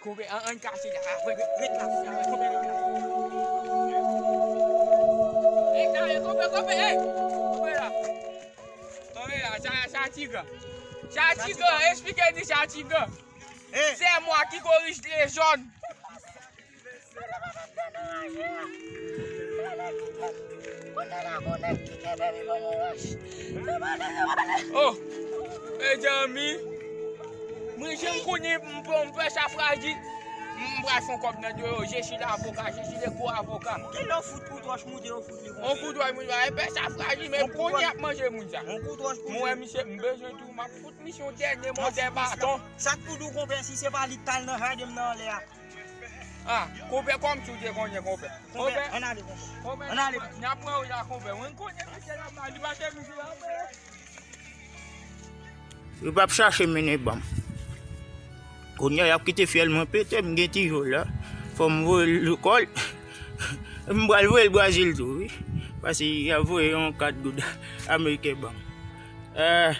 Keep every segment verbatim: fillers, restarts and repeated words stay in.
Konpè, ann, ann kache la. Ret la, ret la, konpè, ret la. Ey, kare, konpè, konpè, ey! Konpè la. Konpè la, sa, sa tigan. Sa tigan, esplike ni sa tigan. Ey! C'est moi qui corrige les jeunes. Oh, mezanmi. Mwen, jan m konnen m, m, m pè sa frajil. M pral fè yon kòb nan do yo. Je suis l'avocat, je suis le gros avocat. Kilè w fout kout wòch moute, yo fout li konsa? On kout wòch moute, e pè sa frajil, men kounye a y ap manje moun sa. On kout wòch moute. Mwen, wè misye, m bezwen tou, m ap fout misye yon dènye mòtè baton. Sa k pou di w, konpè, si se pa li k t al nan jaden m nan anlè a? Ah, konpè, kòmsi w te konnen, konpè. Konpè, ann ale, konpè. Konpè, ann ale. N ap pran w la, konpè. Mwen konnen misye la mal, li pa te misye la, konpè. Yo p ap chache mennen ban m. Kounye a, y ap kite fyèl mwen pete, m gen Tijo la. Fò m voye l lekòl. M pral voye l Brazil tou, wi. Paske y ap voye yon kat goud ameriken ban m. Eh,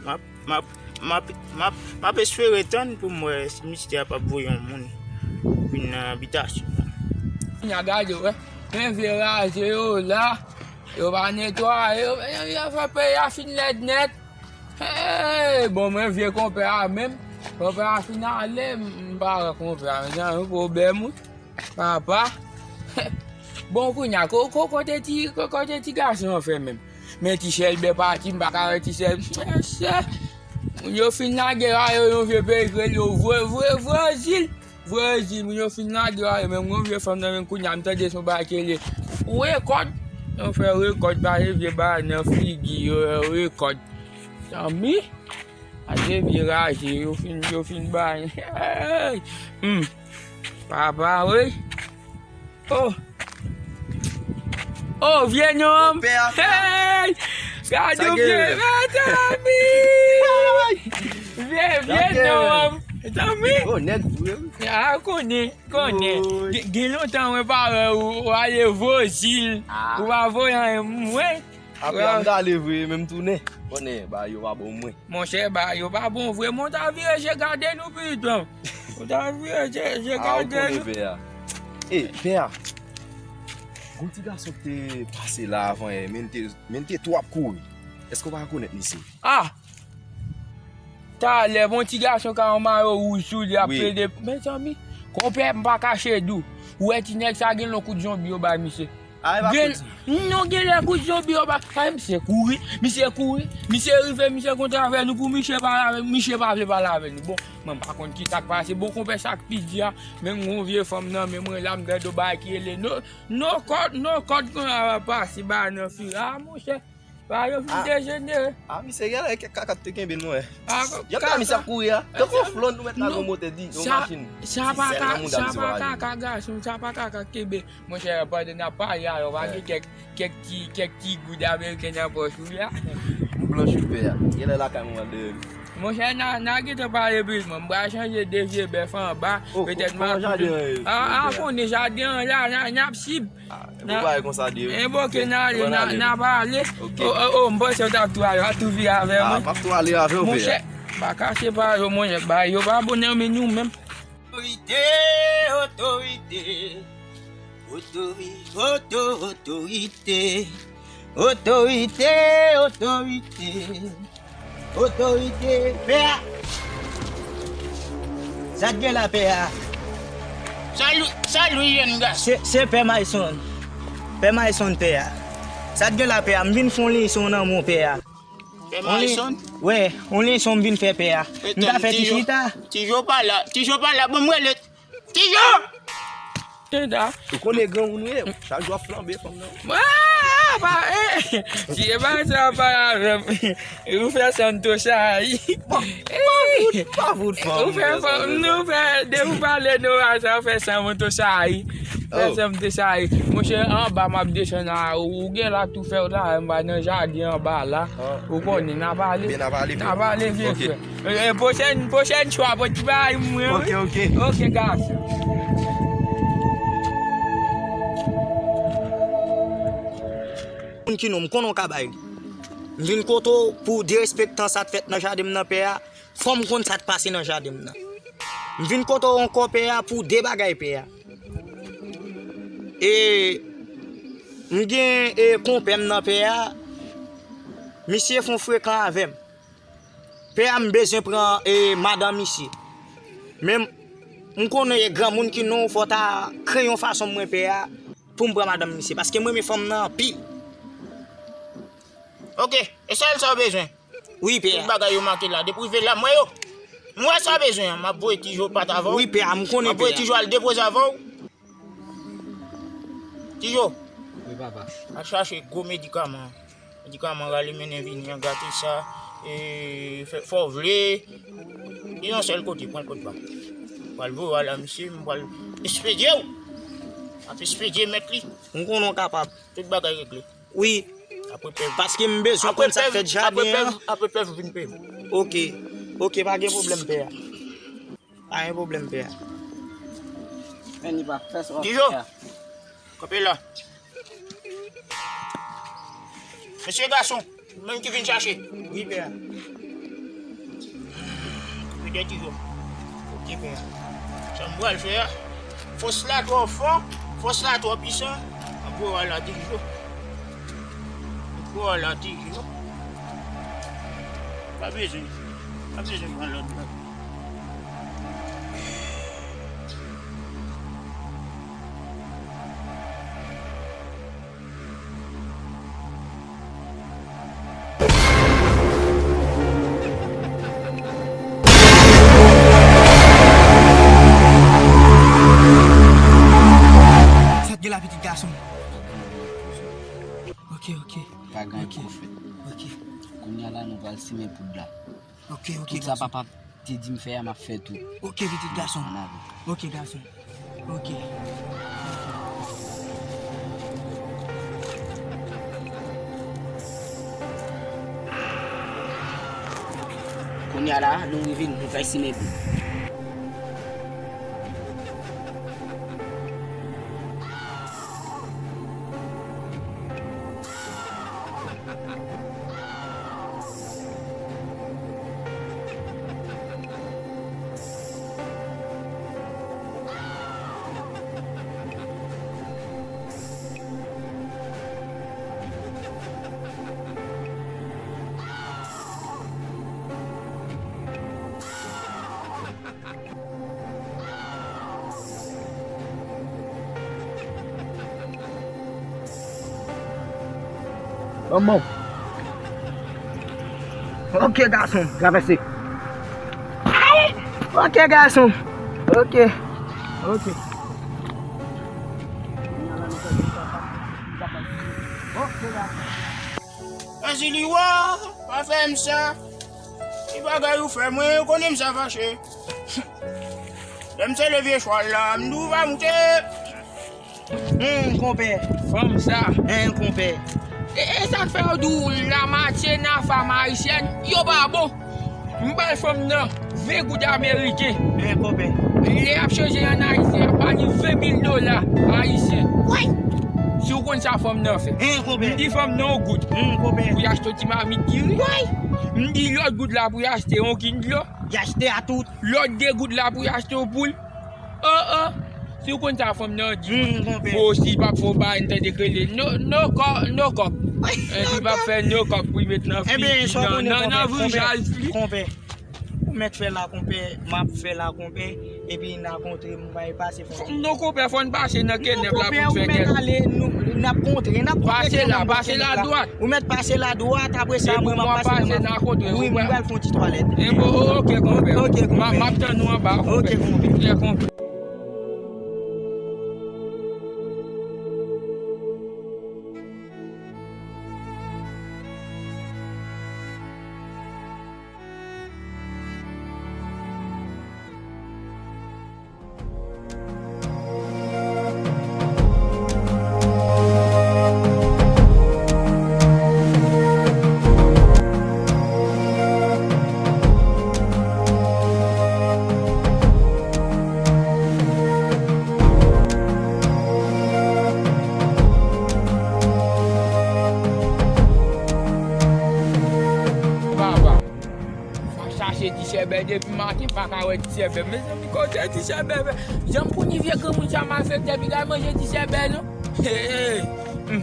M ap, m ap, m ap, m ap, m ap espere tann pou m wè si misye a p ap voye yon moun vin nan abitasyon an. Kounya gade, wè, men vye raje yo la, yo pa netwaye, yo, yo, yo fè peyi a fin lèd nèt. Hey, bon, men vye konpè a menm, konpè a fin ale, m, m pa wè konpè a, men se yon pwoblèm, wi. Papa. Bon, kounya, ko-, ko-, kote ti, ko-, kote ti gason an fè menm? Men ti Chèlbè pati, m pa ka wè ti Chèlbè. Mesye, moun yo fin lage rayo yon vye peyi k rele yo vre, vre, Vrezil. Vrezil, moun yo fin lage rayo, menm yon vye fanm nan menm kounya, m tande son bagay ki rele rekòt. Yo fè rekòt, pase vye bagay nan figi yo, rekòt. Zanmi. Gade vye raje, yo fin, yo fin bay. Hey! Hmm. Papa, wi. Oh. Oh, vye nonm. Hey! Gade vye, mezanmi. Vye, vye nonm. Zanmi. Oh, nèg vre, wi. Ah, konnen, konnen. Gen, gen lontan mwen pa wè ou, ou ale Vrezil. Ou pa voye anyen mwen. Apre a m t ale vre, men m tounen. Konnen, ba yo pa bon mwen. Monchè, ba yo pa bon vre, men w ta vire je gade nou piton. W ta vire je, je gade nou. Ah, ou konnen pè a. E, pè a. Gon ti gason ki te pase la avan yè, men l te, men l te twò ap kouri. Èske w pa rekonèt misye? Ah! Talè, bon ti gason ka yon mayo wouj sou li ap plede. Mezanmi, konpè, m pa kache di w. Ou wè ti nèg sa gen lon kout zonbi yo bay misye. Gen, non, gen lè kout zonbi yo bay. Ay, misye kouri, misye kouri, misye rive, misye kontre avè nou pou misye pale avè nou, misye pa vle pale avè nou. Bon, mwen m pa konn ki sa k pase. Bon, konpè, sa k pi di a, men yon vye fanm nan men mwen la, m gade yon bagay ki rele no, no kòd, no kòd, konn ap pase ba nan fil. Ah, monchè. Ba yo fin dejenere. Ah, misye genlè kèk kaka te kenbe l mwen. Yap ta misye ap kouri a. Tankou flonn nou mèt la gon motè di, yon machin. Sa pa ka, sa pa kaka gason, sa pa kaka kenbe. Monchè, pandan n ap pale a, yo pa gen kèk, kèk ti, kèk ti goud ameriken nan pòch ou a. M blanch wi pè a. Genlè lakay mwen dèyè li. Monchè, n a, n a gentan pale plis, mwen. M pral chanje de vye bèf anba. Petèt m a koute. Ah, ah, konnen jaden an la, n a, n ap sib. Ah, e bon bagay konsa de. E bon, ke n ale, n a, n a pale. Ok. Oh, oh, oh, m panse w t ap tou ale, w ap tou vire avè mwen. Ah, m ap tou ale avè w, pè a. Monchè, pa kache pa yo, monchè, ba yo pa bon nan men nou menm. Otorite, otorite, otori-, oto-, otorite, otorite, otorite. Otorite, pè a. Sa k gen la, pè a? Salut, salut, jèn gason. Se, se pè Mayson. Pè Mayson, pè a. Sa k gen la, pè a? M vin fè yon leson nan men w, pè a. Pè Mayson? Wè, yon leson m vin fè, pè a. M ta fè ti chita. Tijo pa la, Tijo pa la, bon, m rele Tijo! Tenda. Ou konnen granmoun ye, chak jou ap flanbe fanm nan. Ah, pa, eh, si e pa sa, pa avè m. Ou fè sa m tou chayi. Pa, pa fout, pa fout fanm. Ou fè fanm, nou fè, depi w pale nou a sa, ou fè sa m tou chayi. Fè sa m tou chayi. Monchè, anba m ap desann la, ou gen la tou fè w la, anba nan jaden anba la. Ou konnen, n a pale. N a pale vye frè. E, e, pwochèn, pwochèn chwa, pwochèn bay mwen, wi. Ok, ok. Ok, gason. Moun ki non, m konnen w ka bay li. M vin kote w pou derespektan sa t fèt nan jaden m nan, pè a. Fò m konn sa t pase nan jaden m nan. M vin kote w ankò, pè a, pou de bagay, pè a. E, m gen, e, konpè m nan, pè a. Misye fè yon frekan avè m. Pè a, m bezwen pran, e, madanm misye. Men m, m konnen e granmoun ki non, fò w ta kreye yon fason mwen, pè a, pou m pran madanm misye. Paske m renmen fanm nan anpil. Ok, e sèl sa w bezwen. Wi, pè a. Tout bagay yo make la. Depi w rive la, m wè yo. M wè sa w bezwen an. M ap voye Tijo pat avè w. Wi, pè a, m konnen, pè a. M ap voye Tijo al depoze avè w. Tijo. Wi, papa. Al chache gwo medikaman. Medikaman rale mennen vini an, gate sa. E, fè, fè w vle. Li yon sèl kote, pran l kot ba. Pral voye w al a misye, m pral espedye w. M ap espedye mèt li. M konnen w kapab. Tout bagay regle. Wi. Apre pèv. Paske m bezwen konn sa k fèt jaden an. Apre pèv, apre pèv vin peye m. Ok. Ok, pa gen pwoblèm, pè a. Pa gen pwoblèm, pè a. Men li pa fè sa w ap fè a. Tijo, kanpe la. Mesye gason, menm ki vin chache. Wi, pè a. Kanpe dèyè Tijo. Ok, pè a. Sa m pral fè a. Fòs la twò fò, fòs la twò pisan. Anpè w al ateri yo. Anpè w al ateri yo. Pa bezwen, pa bezwen pran lòd la. Sa t gen la, pitit gason? Ok, ok. Pa gen anyen pou fè. Ok. Kounye a la, nou pral simen poud la. Ok, ok, gason. Tout sa papa te di m fè a, m ap fè tou. Ok, pitit gason. Ann ale. Ok, gason. Ok. Kounye a la, nou rive, nou pral simen poud. Manman. Ok, gason, travèse. Ay! Ok, gason. Ok. Ok. Anjili, wa, pa fè m sa. Ki bagay ou fè mwen, ou konnen m sa fache. Lè m sele vye chwal la, m di w va moute. Humm, konpè. Fanm sa. Humm, konpè. E, e sa k fè yo di w lamatye nan fanm ayisyèn, yo pa bon. M bay fanm nan ven goud ameriken. Humm, konpè. Lè y ap chanje ann ayisyen, y ap ba li ven mil dola ayisyen. Woy! Si w konn sa fanm nan fè. Humm, konpè. M di fanm nan yon goud. Humm, konpè. Pou y achte yon ti mamit diri. Woy! M di lòt goud la pou y achte yon kin dlo. Y achte a tout. Lòt de goud la pou y achte yon poul. Oh, oh. Si w konn sa fanm nan di. Humm, konpè. Fò si p ap fè yon bagay, m tande k rele no, no kò-, no kòb. Epi p ap fè no kòb pou y met nan figi, nan, nan, nan vijaj li. Konpè. Ou mèt fè la, konpè. M ap fè la, konpè. Epi n a kontre, m va pase fò. Fò, non, konpè, fò n pase nan kenèp la pou n fè kèk. Konpè, ou mèt ale, nou, n ap kontre, n ap kontre. Pase la, pase la dwat. Ou mèt pase la dwat, apre sa, mwen, m ap pase nan kote. Wi, m pral fè yon ti twalèt. E bon, ok, konpè. Ok, konpè. M ap tann ou anba, konpè. Ok, konpè. Ok, konpè. Chache ti chèbè depi maten, pa ka wè ti chèbè. Mezanmi, kote ti chèbè? Janm pou ni vye granmoun sa malfektè, pi ka manje ti chèbè, non? Hey, hey. Hmm.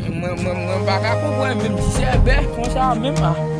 Mwen, mwen, mwen pa ka konprann menm ti chèbè konsa menm, ah.